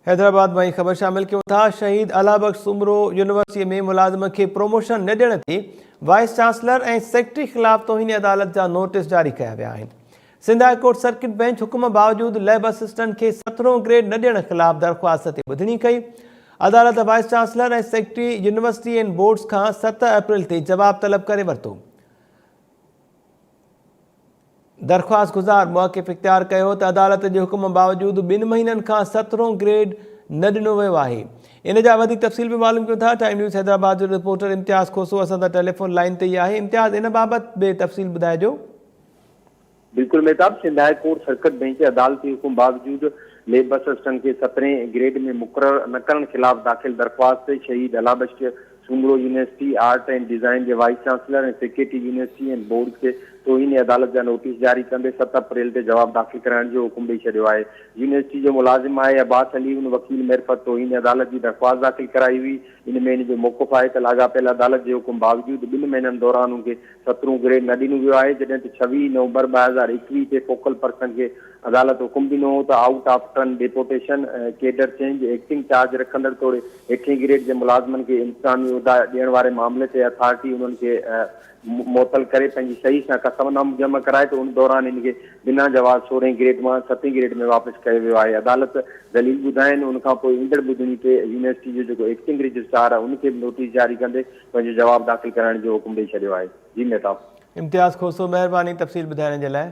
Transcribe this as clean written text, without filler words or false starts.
حيدرآباد مان هي خبر شامل ڪيون ٿا، شهيد الله بخش سومرو يونيورسٽي ۾ ملازم کي پروموشن نه ڏيڻ تي وائيس چانسلر ۽ سيڪريٽري خلاف توهين عدالت جا نوٽيس جاري ڪيا ويا آهن. Sindh high court circuit bench حڪم باوجود ليب اسسٽنٽ کي سترهون گريڊ نه ڏيڻ خلاف درخواست تي ٻڌڻي ڪئي. عدالت vice chancellor ۽ secretary university and boards کان ست اپريل تي جواب طلب ڪري ورتو. درخواست گذار موقف اختيار ڪيو ته عدالت جي حڪم باوجود ٻن مهينن کان سترهون گريڊ نه ڏنو ويو آهي. ان جا وڌيڪ تفصيل به معلوم ڪيون ٿا. ٽائيم نيوز حيدرآباد جو رپورٽر امتياز کوسو اسان سان ٽيليفون لائين تي ئي آهي. امتياز ان بابت به تفصيل ٻڌائجو. بلڪل Mehtab, Sindh high court circuit bench عدالتي حڪم باوجود ليب اسسٽنٽ کي سترهين گريڊ ۾ مقرر نه ڪرڻ خلاف داخل درخواست تي Shaheed Allah Bakhsh Soomro university art and design جي vice chancellor ۽ secretary university and boards کي توهين عدالت جا نوٽيس جاري ڪندي ست اپريل تي جواب داخل ڪرائڻ جو حڪم ڏئي ڇڏيو آهي. يونيورسٽي جو ملازم آهي عباس علي ان وڪيل معرفت توهين عدالت جي درخواست داخل ڪرائي هئي ان ۾ ان جو موقف آهي ته لاڳاپيل عدالت جي حڪم باوجود ٻن مهينن دوران ان کي سترهون گريڊ نه ڏنو ويو آهي جڏهن ته 26 نومبر 2021 تي فوڪل پرسن کي عدالت حڪم ڏنو هو ته out of turn deputation, cadre change, acting charge رکندڙ توڙي هيٺين گريڊ جي ملازمن کي انتظامي عهدا ڏيڻ واري معاملي تي اٿارٽي انهن کي معطل ڪري پنهنجي صحيح سان قسم نامو جمع ڪرائي ته ان دوران هن کي بنا جواز سورهين گريڊ مان ستين گريڊ ۾ واپس ڪيو ويو آهي عدالت دليل ٻڌائين ان کان پوء ايندڙ ٻڌڻي تي يونيورسٽي جو جيڪو ايڪٽنگ رجسٽرار آهي ان کي به نوٽيس جاري ڪندي پنهنجو جواب داخل ڪرائڻ جو حڪم ڏئي ڇڏيو آهي جي مهتاب. امتياز کوسو مهرباني تفصيل ٻڌائڻ جي لاء.